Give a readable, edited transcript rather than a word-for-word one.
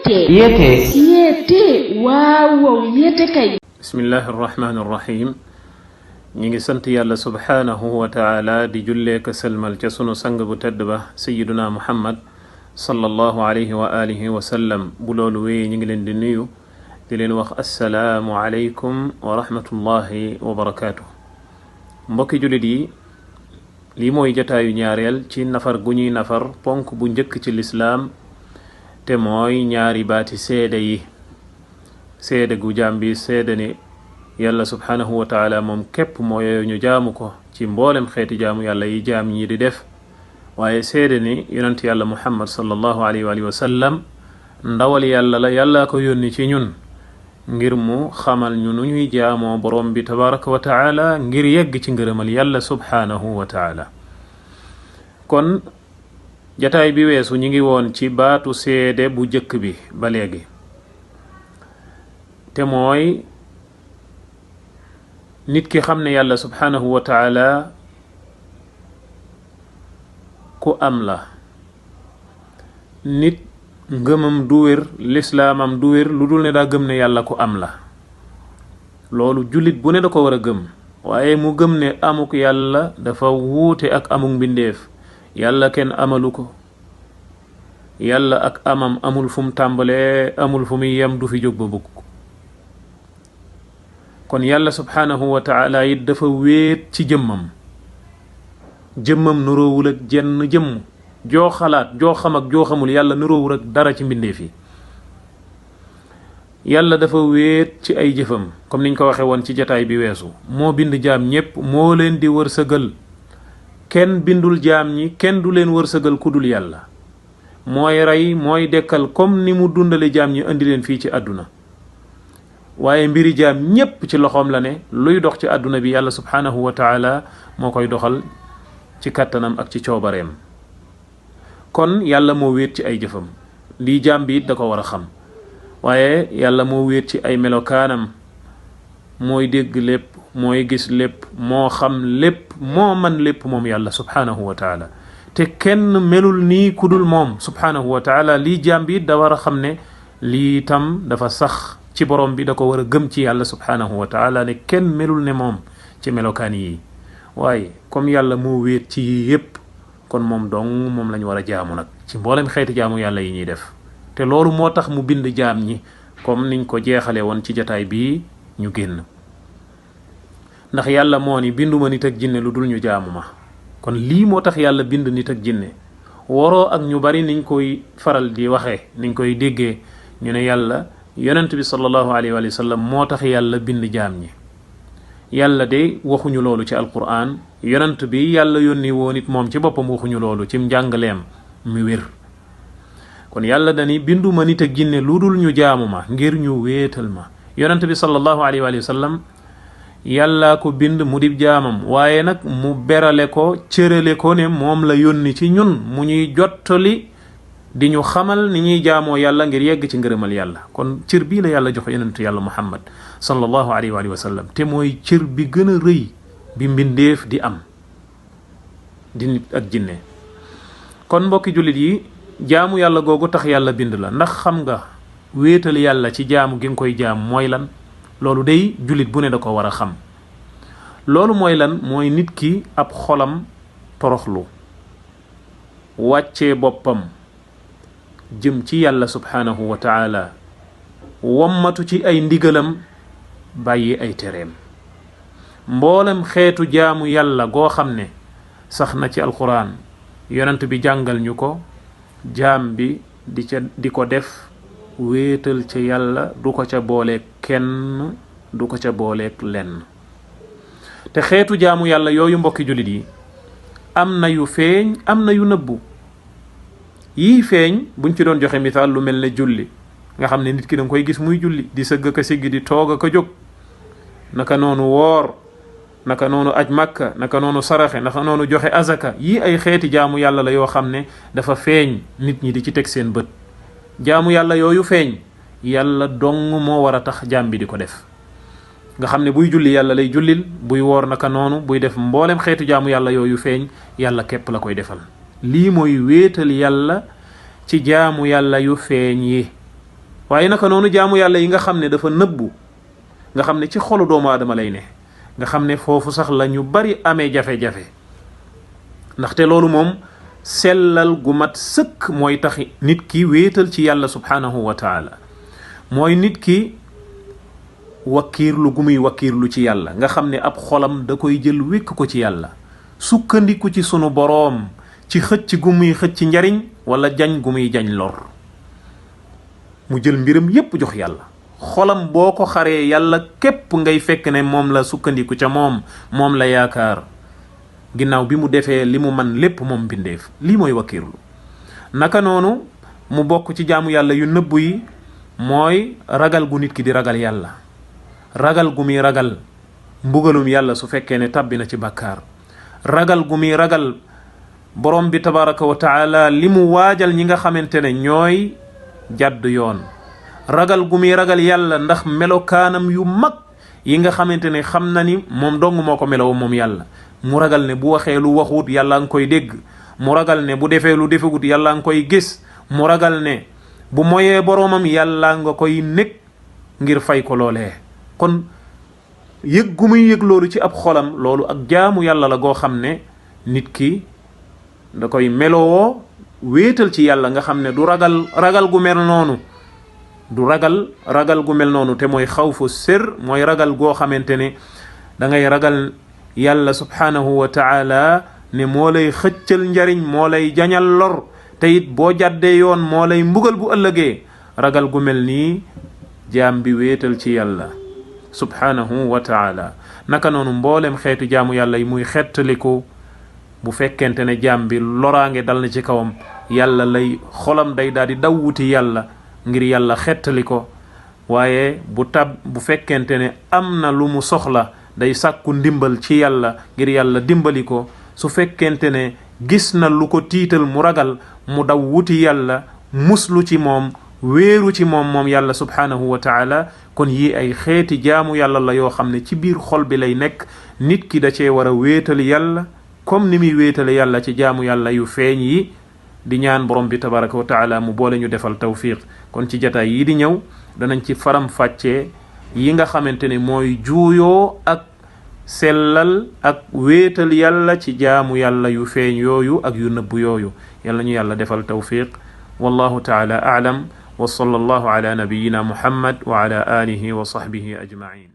yete waaw yete kay bismillahi arrahmani arrahim ñi ngi sant yàlla subhanahu wa taala di jullee ka selmal ca sunu sang bu tedd ba sayyiduna muhammad sallallahu alayhi wa alihi wa sallam bu loolu wéyee ñi ngi leen di nuyu di leen wax assalaamu alaykum wa rahmatullahi wa barakaatuh mbokki jullit yi lii mooy jataayu ñaareel ci nafar gu ñuy nafar ponk bu njëkk ci lislaam te mooy ñaari baati seede yi seede gu jaam bi seede ni yàlla subhanahu wa taala moom képp moo yooyu ñu jaamu ko ci mboolem xeeti jaamu yàlla yi jaam ñi di def waaye seede ni yonent yàlla muhammad sallallahu alayhi wa sallam ndawal yàlla la yàlla ko yónni ci ñun ngir mu xamal ñu nu ñuy jaamoo borom bi tabaraka wa taala ngir yegg ci ngërëmal yàlla subhanahu wa taala kon jataay bi weesu ñi ngi woon ci baatu seede bu jëkk bi ba léegi te mooy nit ki xam ne yàlla subhanahu wa taala ku am la nit ngëmam du wér lislaamam du wér lu dul ne daa gëm ne yàlla ku am la loolu jullit bu ne da ko war a gëm waaye mu gëm ne amuk yàlla dafa wuute ak amuk mbindeef yàlla kenn amalu ko yàlla ak amam amul fu mu tàmbalee amul fu muy yem du fi jóg ba bukk kon yàlla subhanahu wa taala it dafa wéet ci jëmmam nuroowul ak jenn jëmm joo xalaat joo xam ak joo xamul yàlla nuroowul ak dara ci mbindeef yi yàlla dafa wéet ci ay jëfam comme niñ ko waxe woon ci jataay bi weesu moo bind jaam ñépp moo leen di wërsëgal kenn bindul jaam ñi kenn du leen wërsëgal ku dul yàlla mooy rey mooy dekkal comme ni mu dundale jaam ñi indi leen fii ci àdduna waaye mbiri jaam ñépp ci loxoom la ne luy dox ci àdduna bi yàlla subhanahu wa taala moo koy doxal ci kàttanam ak ci coobareem kon yàlla moo wéet ci ay jëfam lii jaam bi it da ko war a xam waaye yàlla moo wéet ci ay melokaanam mooy dégg lépp mooy gis lépp moo xam lépp moo man lépp moom yàlla subhanahu wa taala te kenn melul nii ku dul moom subhanahu wa taala lii jaam bi it da war a xam ne lii tam dafa sax ci borom bi da ko war a gëm ci yàlla subhanahu wa taala ne kenn melul ne moom ci melokaan yi waaye comme yàlla moo wéet ci yii yépp kon moom dong moom lañ war a jaamu nag ci mboolem xeeti jaamu yàlla yi ñuy def te loolu moo tax mu bind jaam ñi comme niñ ko jeexale woon ci jataay bii ñu génn ndax yàlla moo ni binduma nit ak jinne lu dul ñu jaamu ma kon lii moo tax yàlla bind nit ak jinne waroo ak ñu bari niñ koy faral di waxee niñ koy déggee ñu ne yàlla yonent bi sallallahu alayhi wa sallam moo tax yàlla bind jaam ñi yàlla de waxuñu loolu ci alquran yonent bi yàlla yónni woon it moom ci boppam waxuñu loolu ci njàngaleem mi wér kon yàlla dani binduma nit ak jinne lu dul ñu jaamu ma ngir ñu wéetal ma yonent bi sallallahu alayhi wa sallam yàlla ko bind mu dib jaamam waaye nag mu berale ko cërale ko ne moom la yónni ci ñun mu ñuy jottali di ñu xamal ni ñuy jaamoo yàlla ngir yegg ci ngërëmal yàlla kon cër bii la yàlla jox yonentu yàlla muhammad sallallahu alayhi wa sallam te mooy cër bi gën a rëy bi mbindeef di am di nit ak jinne kon mbokki jullit yi jaamu yàlla googu tax yàlla bind la ndax xam nga wéetal yàlla ci jaamu gi nga koy jaam mooy lan loolu day jullit bu ne da ko war a xam loolu mooy lan mooy nit ki ab xolam toroxlu wàccee boppam jëm ci yàlla subhanahu wa taala wommatu ci ay ndigalam bàyyi ay tereem mboolem xeetu jaamu yàlla goo xam ne sax na ci alquran yonent bi jàngal ñu ko jaam bi di ko def wéetal ca yàlla du ko ca booleeg kenn du ko ca booleeg lenn te xeetu jaamu yàlla yooyu mbokki jullit yi am na yu feeñ am na yu nëbbu yii feeñ buñ ci doon joxe misaal lu mel ne julli nga xam ne nit ki danga koy gis muy julli di sëgg ka siggi di toog ka jóg naka noonu woor naka noonu aj makka naka noonu saraxe naka noonu joxe azaka yii ay xeeti jaamu yàlla la yoo xam ne dafa feeñ nit ñi di ci teg seen bët jaamu yàlla yooyu feeñ yàlla dong moo war a tax jaam bi di ko def nga xam ne buy julli yàlla lay jullil buy woor naka noonu buy def mboolem xeetu jaamu yàlla yooyu feeñ yàlla képp la koy defal lii mooy wéetal yàlla ci jaamu yàlla yu feeñ yi waaye naka noonu jaamu yàlla yi nga xam ne dafa nëbbu nga xam ne ci xolu doomu aadama lay ne nga xam ne foofu sax la ñu bari amee jafe-jafe ndaxte loolu moom sellal gu mat sëkk mooy tax nit ki wéetal ci yàlla subhanahu wa taala mooy nit ki wakkiirlu gu muy wakkiirlu ci yàlla nga xam ne ab xolam da koy jël wékk ko ci yàlla sukkandiku ci sunu boroom ci xëcc gu muy xëcc njariñ wala jañ gu muy jañ lor mu jël mbiram yépp jox yàlla xolam boo ko xaree yàlla képp ngay fekk ne moom la sukkandiku ca moom la yaakaar ginnaaw bi mu defee li mu man lépp moom bindeef lii mooy wakkiirlu naka noonu mu bokk ci jaamu yàlla yu nëbbu yi mooy ragal gu nit ki di ragal yàlla ragal gu muy ragal mbugalum yàlla su fekkee ne tàbbi na ci bàkkaar ragal gu muy ragal borom bi tabaraka wa taala li mu waajal ñi nga xamante ne ñooy jàdd yoon ragal gu muy ragal yàlla ndax melokaanam yu mag yi nga xamante ne xam na ni moom dong moo ko melow moom yàlla mu ragal ne bu waxee lu waxut yàlla nga koy dégg mu ragal ne bu defee lu defegut yàlla nga koy gis mu ragal ne bu moyee boroomam yàlla nga koy nekk ngir fay ko loolee kon yëg gu muy yëg loolu ci ab xolam loolu ak jaamu yàlla la goo xam ne nit ki da koy melowoo wéetal ci yàlla nga xam ne du ragal gu mel noonu du ragal gu mel noonu te mooy xawfu sir mooy ragal goo xamante ne da ngay ragal yàlla subhanahu wa taala ne moo lay xëccal njariñ moo lay jañal lor te it boo jàddee yoon moo lay mbugal bu ëllëgee ragal gu mel nii jaam bi wéetal ci yàlla subhanahu wa taala naka noonu mboolem xeetu jaamu yàlla yi muy xettaliku bu fekkente ne jaam bi loraange dal na ci kawam yàlla lay xolam day daal di daw wuti yàlla ngir yàlla xettali ko waaye bu fekkente ne am na lu mu soxla day sàkku ndimbal ci yàlla ngir yàlla dimbali ko su fekkente ne gis na lu ko tiital mu ragal mu daw wuti yàlla muslu ci moom wéeru ci moom yàlla subhanahu wa taala kon yi ay xeeti jaamu yàlla la yoo xam ne ci biir xol bi lay nekk nit ki da cee war a wéetal yàlla comme ni muy wéetale yàlla ci jaamu yàlla yu feeñ yi di ñaan borom bi tabaraka wa taala mu boole ñu defal tawfiq kon ci jataay yi di ñëw danañ ci faram fàccee yi nga xamante ne mooy juuyoo ak sellal ak wéetal yàlla ci jaamu yàlla yu feeñ yooyu ak yu nëbb yooyu yàlla ñu yàlla defal tawfiq wallahu taala a'lam wa sallallahu ala nabiyyina muhammad wa ala alihi wa sahbihi ajma'in